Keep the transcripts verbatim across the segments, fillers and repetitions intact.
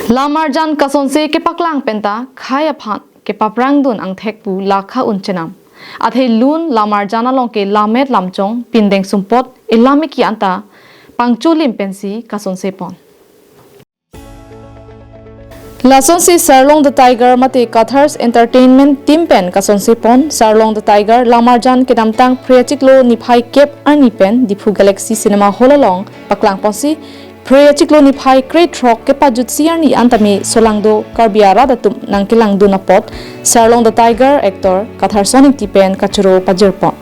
Lamarjan kasonse kepaklang penta khei aphan kepaprang dun angthek pu lakha un chenam. Athe lun lamarjan along ke lammet lamchong pindeng sumpot elam eki anta pangchulim pensi kasonse pon. Lasonsi Sarlong the Tiger mate Kathars Entertainment team pen kasonse pon Sarlong the Tiger lamarjan kedamtang Phre achiklo niphai kep arni pen Diphu Galaxy Cinema Hall along paklang ponsi Phre achiklo niphai krethrok kepajutsi arni antame solangdo Karbi arat atum nangkelangdun apot Sarlong the Tiger actor Katharson Ingti pen kachoro pajirpon.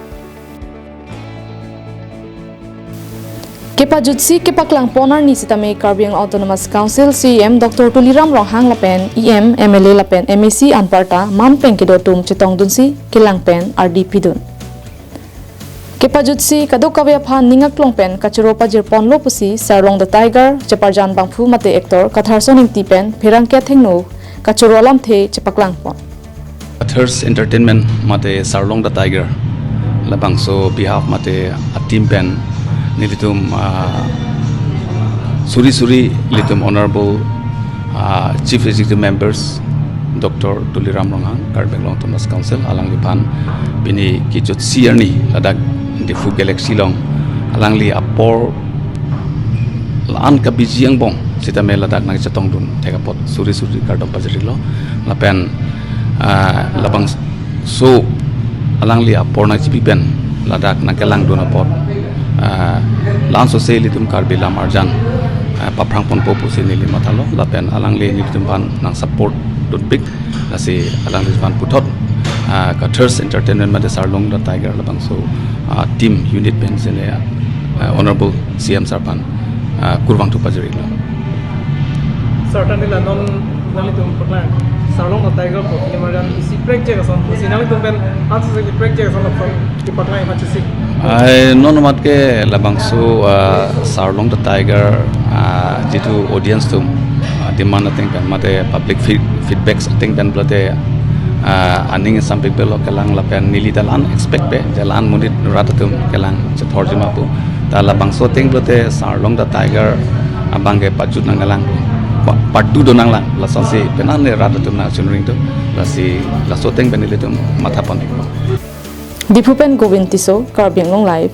Kepajutsi kepaklangpon arni sitame Karbi Anglong Autonomous Council C E M Doctor Tuliram Ronghang lapen E M, M L A lapen M A C anparta man pen kedo atum chetongdunsi kelang pen ardi pidun. Kepajutsi kadokave aphan ning aklong pen kachoro pajirponlo pusi Sarlong the Tiger, cheparjan bangphu mate actor Katharson Ingti pen pherangke athengno kachoro alamthe chepaklangpon. Kathars Entertainment mate Sarlong the Tiger labangso behalf mate a team pen nelitum, ah, suri suri ilitum Honorable, ah, Chief Executive Members Doctor Tuliram Ronghang, Karbi Anglong Autonomous Council, alangliphan pini kejutsi arni ladak Diphu Galaxy along alangli apor la-an kabiji angbong sitame ladak nangchetongdun thek apot suri suri kardom pajirlo lapen, ah, labangso alangli apor nangchipi pen ladak nangkelangdun apot, ah, la-an sose ilitum Karbi lamarjan, ah, paprang ponpo pusi neli mathalo lapen alangli nelitum aphan nang support dunpik. Lasi alangliphan puthot, ah, Kathars Entertainment mate Sarlong the Tiger labangso, ah, team unit pen sene, ah, Honorable C M sir aphan, ah, kurvangthu pajirlo. Sir, tangte la non nanglitum paklang Sarlong the Tiger pu film arjan isi prekjak ason, isi nanglitum pen ansose prekjak ason lapuson kepaklang machisi. Ai non amat ke labangso, ah, Sarlong the Tiger, ah, jitu audience atum, ah, demand ateng pen mate public feed-, feedbacks ateng pen pulote, ah, aning sampikpiklo kelang lapen neli ta la-an expect pe, je la-an monit rat atum kelang chethorji ma pu. Ta labangso ateng pulote Sarlong the Tiger abang ke pajut nangkelang, pa-, part two do nanglang, lasonsi penang ne rat atum nangchunring do, lasi laso ateng pen nelitum matha ponpiklo. Diphu pen Govind Tisso, Karbi Anglong Live,